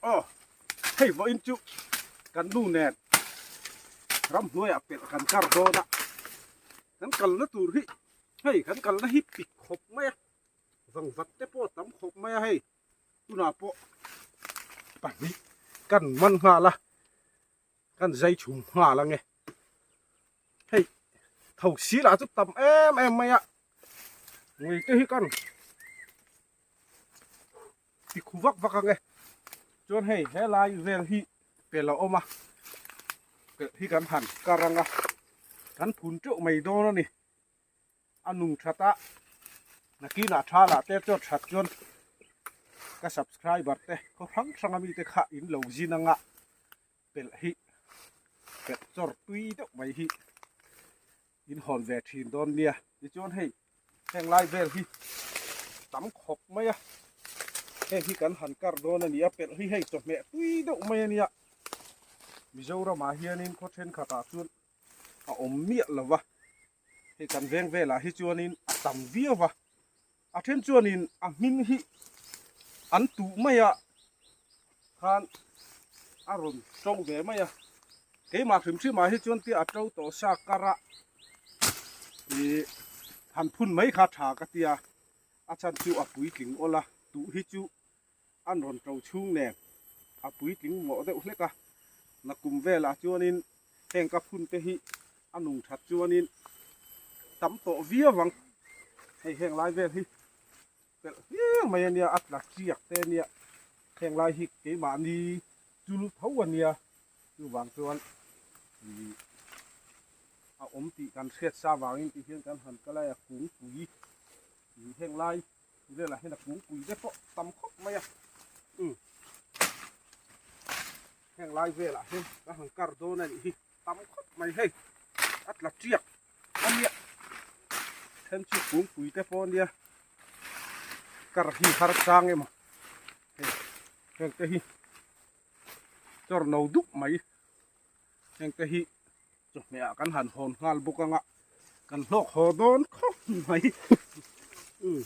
Aw, hei vawiin chu kan nu nen ramhnuaiah pelh kan kar dawn a, kan kalna tur hi hei kan kalna hi pik khawp mai a, vangvat te pawh a tam khawp mai a hei tunah pawh pahnih kan man nghal a, kan zai chhum nghal ang e. Hei tho si lah chu tam em em mai a, ngui te hi kan ti khu vak vak ang e. Chuan hei helai vel hi pel a awm a, pelh hi kan han kar ang a, kan phun teuh mai dawn a ni. A nung that a, nakinah tha lah te chuan that chuan ka subscriber te khaw hrang hrang ami te kha in lo zin ang a, pelh hi pelh chawr tui deuh mai hi in hawn ve thin dawn nia. Tichuan hei heng lai vel hi tam khawp mai a, heng hi kan han kar dawn a ni a, pelh hi hei chawhmeh tui deuh mai a nia. Mizoramah hianin khaw thenkhatah chuan a awm miah lo va, hei kan veng velah hi chuanin a tam viau va, a then chuanin a hming hi an tuh mai a khan a rawn to ve mai a, keimah hrim hrim ah hi chuan tia a to tawh sa kar a ih han phun mai kha tha ka tia, a chhan chu a puitling awl a, tuh hi chu an rawn to chhung nen a puitling mawh deuh hlek a, nakum velah chuanin heng ka phun te hi a nung that chuanin tam tawh viau ang, hei heng lai vel hi pelh hliau mai ania a tla chiak te ania heng lai hi keimahni chul tho ania chuvang chuan ih a awm tih kan hriat sa vangin ti hian kan han kal a a kungpui ih heng lai velah hian a kungpui te pawh tam khawp mai a umm. Heng lai velah hian ka han kar dawn a nih hi tam khawp mai hei a tla tiak a nia then chu kungpui te pawh ania kar hi har chang emaw hei heng te hi chawr no dup mai heng te hi chawhmeh ah kan han hawn nghal bawk anga kan hlawk haw dawn khawp mai umm.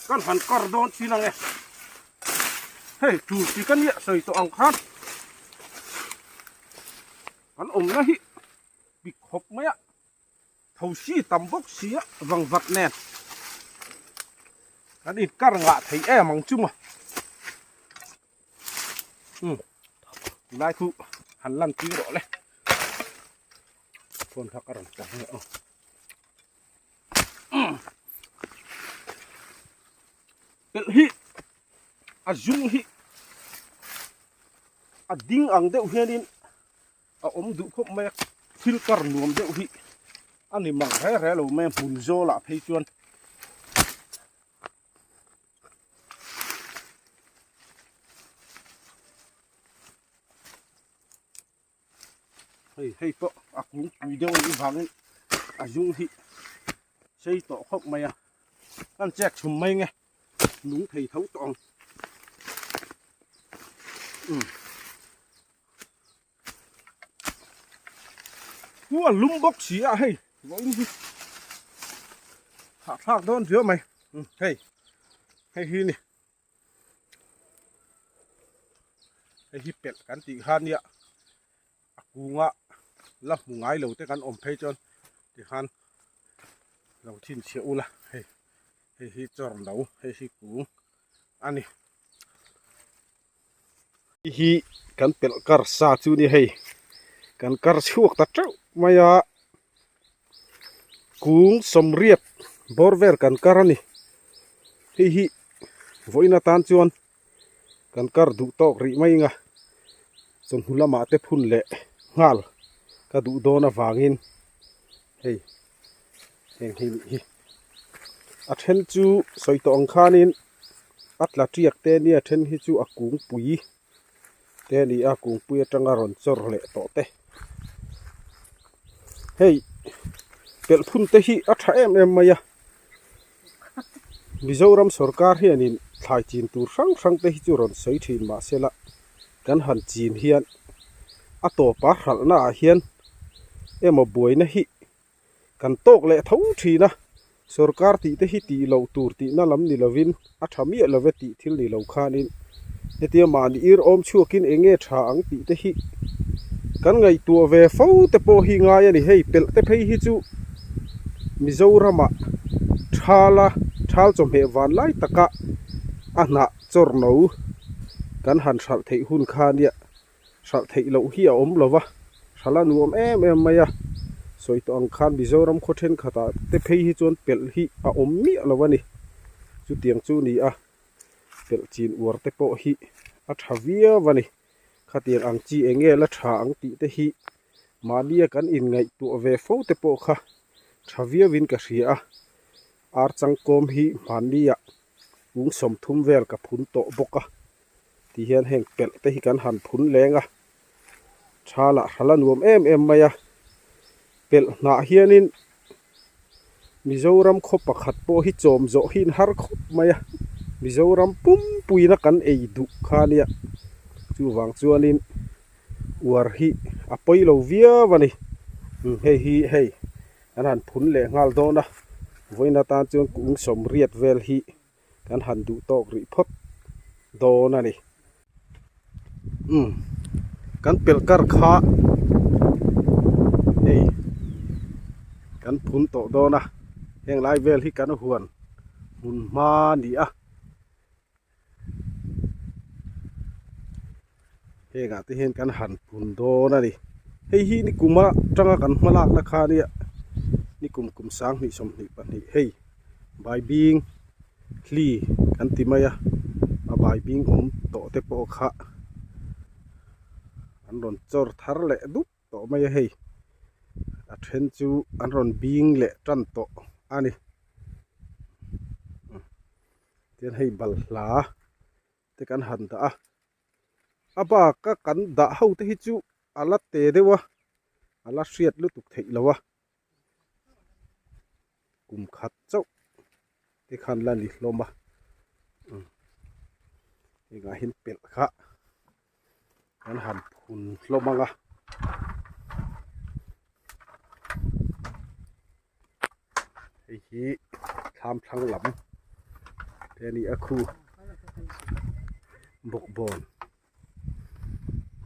Kan han kar dawn chin ang e. Hei tur chi ka nia sawi tawh ang khan. Kan awmna hi pik khawp mai a. Thosi tam bawk si a vang vat nen. Kan inkar ngah thei em ang chu maw. Um lai khu han lan tir rawh le. Phone kha ka rawn tla nge aw. Pelh hi a zung hi a ding ang deuh hianin a awm duh khawp mai a, thil kar nuam deuh hi a ni mang reng reng lo mai a hmun zawlah phei chuan. Hei hei pawh a kungpui deuh anih vangin a zung hi sei tawh khawp mai a kan chek chhum mai nge nung thei tho tawh ang um Hu a lum bawk si a hei vawiin hi hahthlak dawn viau mai hei hei hi ni. Hei hi pelh kan tih kha nia a kunga la hmu ngai lo te kan awm phei chuan tikhan lo thinchhiah ula hei hei hi chawr no hei hi kung a ni. Hei hi kan pelh kar sa chu ni hei kan kar chhuak ta teuh mai a kung sawmriat bawr vel kan kar a ni hei hi vawiin atan chuan kan kar duh tawk rih mai ang a chawhnu lamah te phun leh nghal ka duh dawn avangin hei heng hi nih hi a then chu sawi tawh ang khanin a tla tiak te nia then hi chu a kungpui te a ni a kungpui atanga rawn chawr leh tawh te hei pelh phun te hi a tha em em mai a Mizoram sorkar hianin thlai chin tur hrang hrang te hi chu rawn sawi thin mahsela kan han chin hian a tawpa hralhna ah hian emaw buaina hi kan tawk leh tho thin a. Sorkar tih te hi tih loh tur tihna lam ni lovin a tha miah love tih thil ni lo khanin hetia mahni ir awm chhuakin eng nge tha ang tih te hi kan ngaihtuah ve fo te pawh hi ngai a ni. Hei pelh te phei hi chu Mizoramah thala thal chawhmeh van lai taka a hnah chawr no kan han hralh theih hun kha nia. Hralh theih loh hi a awm lo va, hralh a nuam em em mai a. Sawi tawh ang khan Mizoram khaw thenkhatah te phei hi chuan pelh hi a awm miah lo a ni. Chutiang chu ni a, pelh chin uar te pawh hi a tha viau a ni. Khatiang ang chi eng nge la tha ang tih te hi mahnia kan inngaihtuah ve fo te pawh kha tha viauin ka hria a. Ar changkawm hi hmannia ung 30 vel ka phun tawh bawk a. Ti hian heng pelh te hi kan han phun leng a, tha lah hral a nuam em em mai a, pelh hnah hianin Mizoram khaw pakhat pawh hi chawm zawh hi in har khawp mai a, Mizoram pumpuina kan ei duh kha nia, chuvang chuanin uar hi a pawi lo viau a ni, hei hi hei kan han phun leh nghal dawn a, vawiin atan chuan kung 80 vel hi. Kan han duh tawk rih phawt dawn a ni. Umm kan pelh kar kha hei kan phun tawh dawn a heng lai vel hi kan huan hmun hma a ni a hengah te hian kan han phun dawn a ni hei hi ni kum atanga kan hma lakna kha nia ni kum kum 2022 hei baibing hli kan ti mai a a baibing awm tawh te pawh kha an rawn chawr thar leh dup tawh mai a hei a then chu an rawn bing leh tan tawh a ni tian hei balhla te kan han dah a a bak a kan dah ho te hi chu a la te deuh a a la hriat lutuk theih lo a kum khat chauh te khan la ni hlawm a hengah hian pelh kha kan han phun hlawm ang a. Hei hi thlam thlang lam te a ni a khu bawkbawn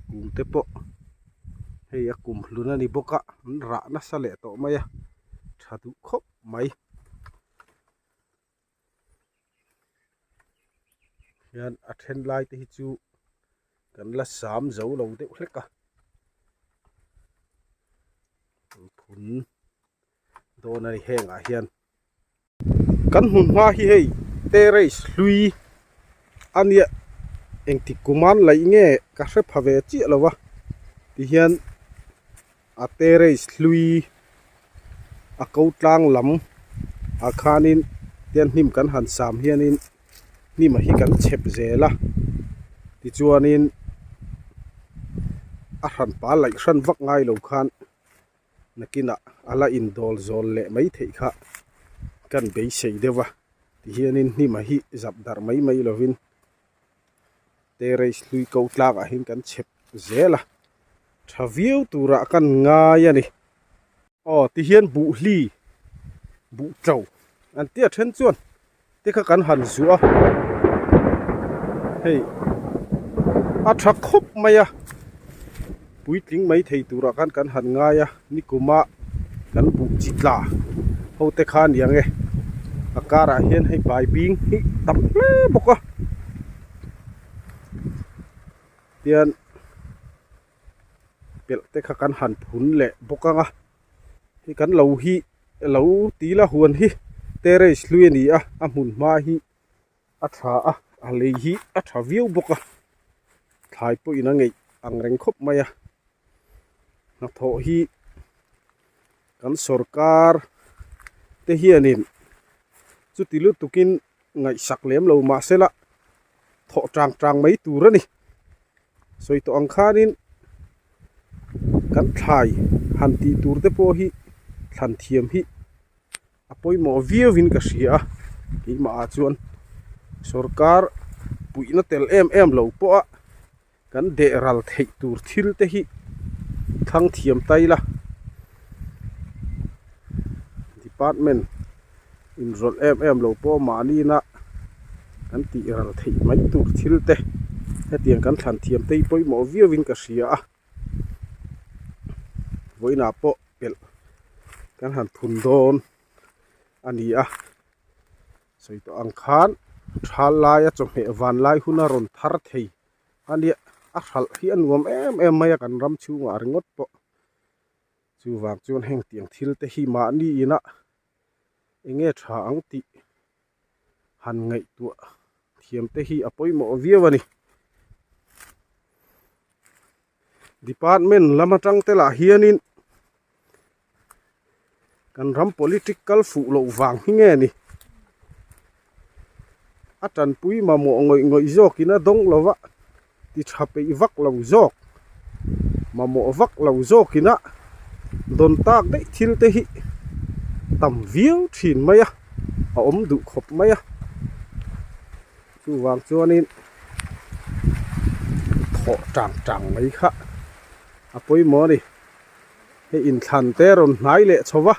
kum te pawh hei a kum hlun a ni bawk a an rah nasa leh tawh mai a tha duh khawp mai. Hian a then lai te hi chu kan la sam zo lo deuh hlek a phun dawn a ni hengah hian kan hmun hma hi hei terrace hlui a nia engtik kum an laih nge ka hre pha ve chiah lo va tihian a terrace hlui a ko tlang lam ah khanin tian hnim kan han sam hianin hnim ah hi kan chhep zel a tichuanin a hran pa laih hran vak ngai lo khan nakinah a la indawl zawl leh mai theih kha kan beisei deuh a tihianin hnim ah hi zap darh mai mai lovin terrace hlui ko tlangah hian kan chhep zel a tha viau turah kan ngai a ni. Aw tihian buh hli buh to an tia then chuan te kha kan han zuah a hei a tha khawp mai a puitling mai thei turah khan kan han ngai a nikuma kan buh chi tla ho te kha a ni ang e a karah hian hei baibing hi tam hle bawk a tian pelh te kha kan han phun leh bawk ang a hei kan lo hi lo tila huan hi terrace hlui a ni a a hmun hma hi a tha a a lei hi a tha viau bawk a thlai pawhin a ngeih ang reng khawp mai a hnathawh hi kan sawrkar te hianin chuti lutukin ngaihsak lem lo mahsela thawh tang tang mai tur a ni. Sawi tawh ang khanin kan thlai han tih tur te pawh hi thlan thiam hi a pawimawh viau in ka hria a keimah ah chuan sorkar puihna tel em em lo pawh a kan deh ral theih tur thil te hi thlang thiam ta ila department. Inrawlh em em lo pawh mahni-na kan tih ral theih mai tur thil te hetiang kan thlan thiam te hi pawimawh viauin ka hria a. Vawiinah pawh pelh kan han phun dawn a ni a. Sawi tawh ang khan thal laia chawhmeh van lai huna rawn thar thei a nia. A hralh hi a nuam em em mai a kan ram chhungah ringawt pawh. Chuvang chuan heng tiang thil te hi mahni inah eng nge tha ang tih han ngaihtuah thiam te hi a pawimawh viau a ni. Department lam atang te lah hianin kan ram political fuh loh vang hi nge ni a tanpui mamawh ngawih ngawih zawkin a dawng lo va ti tha peih vak lo zawk mamawh vak lo zawkin a dawn tak daih thil te hi tam viau thin mai a a awm duh khawp mai a chuvang chuanin thawh tang tang mai kha a pawimawh a ni. Hei inthlan te rawn hnai leh chho va,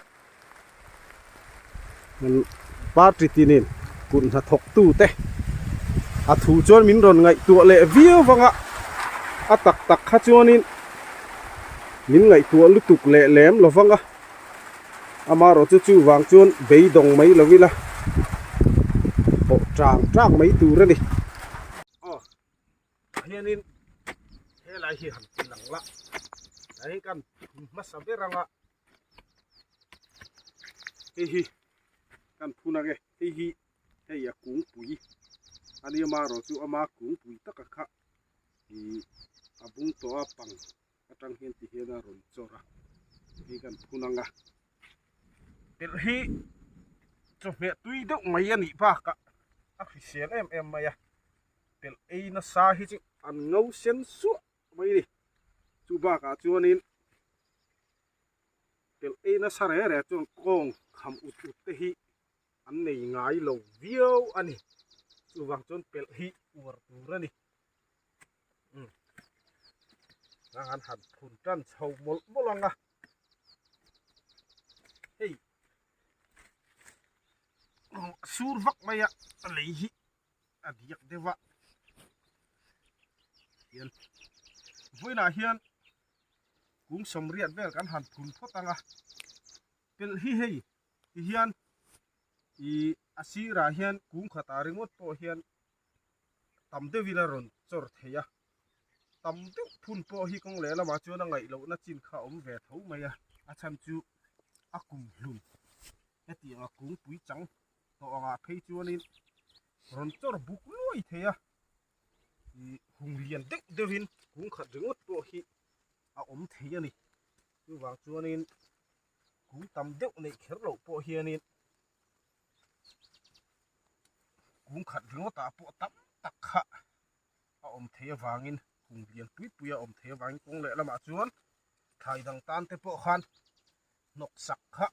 party tinin kut hnathawk tu te a thu chuan min rawn ngaihtuah leh viau vang a, a tak tak kha chuanin min ngaihtuah lutuk leh lem lo vang a, amaherawh chu chuvang chuan beidawng mai lo ila pawh tang tang mai tur a ni. Aw. Hianin helai hi han ti lang la tah hian kan phun hmasa ber anga hei hi kan phun ang e hei hi hei a kungpui a nia marawh chu ama kungpui taka kha ih a bung tawh a pang atang hian ti hian a rawn chawr a hei kan phun ang a pelh hi chawhmeh tui deuh mai a nih bakah a hrisel em em mai a. Pelh ei nasa hi chu an ngo sen suah mai a ni. Chu bakah chuanin pelh ei nasa reh reh chuan kawng kham ut ut te hi an nei ngai lo viau a ni. Chuvang chuan pelh hi uar tur a ni. Umm nang an han phun tan chho mawlh mawlh ang a. Hei sur vak mai a a lei hi. a diak deuh a hian vawiinah hian kung sawmriat vel kan han phun phawt ang a pelh hi hei ti hian ih a sirah hian kung khatah ringawt pawh hian tam deuhin a rawn chawr thei a tam deuh phun pawh hi kawng leh lamah chuan a ngaih lohna chin kha a awm ve tho mai a a chhan chu a kum hlun hetiang a kungpui chang tawh angah phei chuanin rawn chawr buk luai thei a ih hung lian deuh deuhin kung khat ringawt pawh hi a awm thei a ni chuvang chuanin kung tam deuh neih kher loh pawh hianin kung khat ringawt ah pawh tam tak kha a awm thei avangin hung lian pui pui a awm thei avangin kawng leh lamah chuan thlai dang tan te pawh khan hnawk sak kha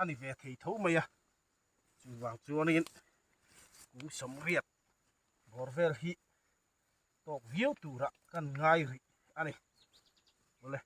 a ni ve thei tho mai a chuvang chuanin kung sawmriat bawr vel hi tawk viau turah kan ngai rih a ni awle.